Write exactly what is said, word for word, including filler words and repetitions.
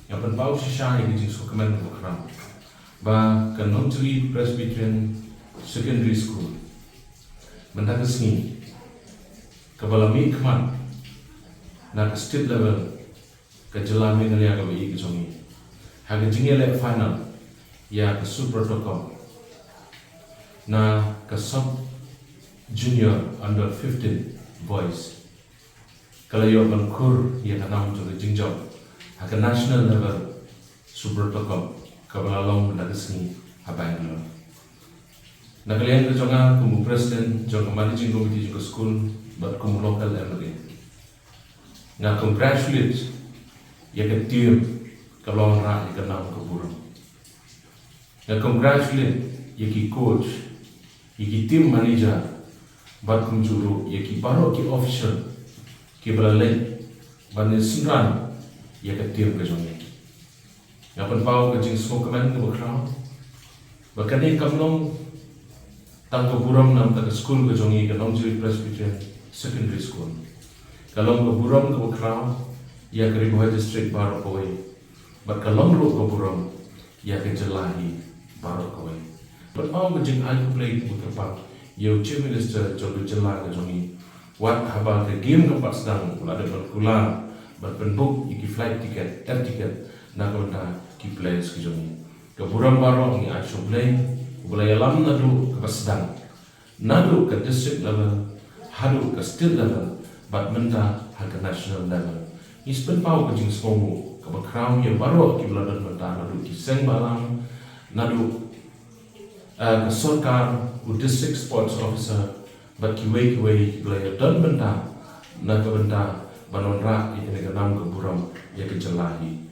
Nga pynpaw shisha ïa ka jingsngewkmen kaba khraw ba ka Nongchri Presbyterian Secondary School mynta ka sngi kaba la mih khmat na ka state level ka jylla Meghalaya kaba ïeit ka jong ngi ha ka jingïaleh final ïa ka Super Tokop na ka Sub Junior Under fifteen Boys ka la ïoh ban khur ïa ka nam jong ka jingjop ha ka national level Super Tokop kaba la long mynta ka sngi ha Bangalore. Na ka liang ka jong nga kum u president jong ka managing committee jong ka skul bad kum u local M L A, nga congratulate ïa ka team kaba la wanrah ïa ka nam ka burom. Nga congratulate ïa ki coach, ïa ki team manager bad kumjuh ruh ïa ki baroh ki official kiba la leit ban ïasynran ïa ka team ka jong ngi. Nga pynpaw ka jingsngewkmen kaba khraw ba kane kam long tang ka burom na ka bynta ka skul ka jong ngi, ka Nongchri Presbyterian Secondary School. Ka long ka burom kaba khraw ïa ka Ri Bhoi District baroh kawei bad ka long ruh ka burom ïa ka jylla hi baroh kawei. Pynpaw ka jingai khublei kaba kyrpang ïa u Chief Minister jong ka jylla ka jong ngi, wat haba ka game kam pat sdang u la dep ban kular ban pynbook ïa ki flight ticket, air ticket na ka bynta ki players ki jong ngi. Ka burom baroh ngi ai sha U Blei uba la ïalam naduh kaba sdang, naduh ka district level haduh ka state level bad mynta ha ka national level. Ngi sa pynpaw ka jingsngewnguh kaba khraw ïa baroh kiba la don mynta, naduh ki seng bhalang, naduh eh, ka sorkar, u district sports officer bad kiwei kiwei kiba la ïadon bynta na ka bynta ban wanrah ïa kane ka nam ka burom ïa ka jylla hi.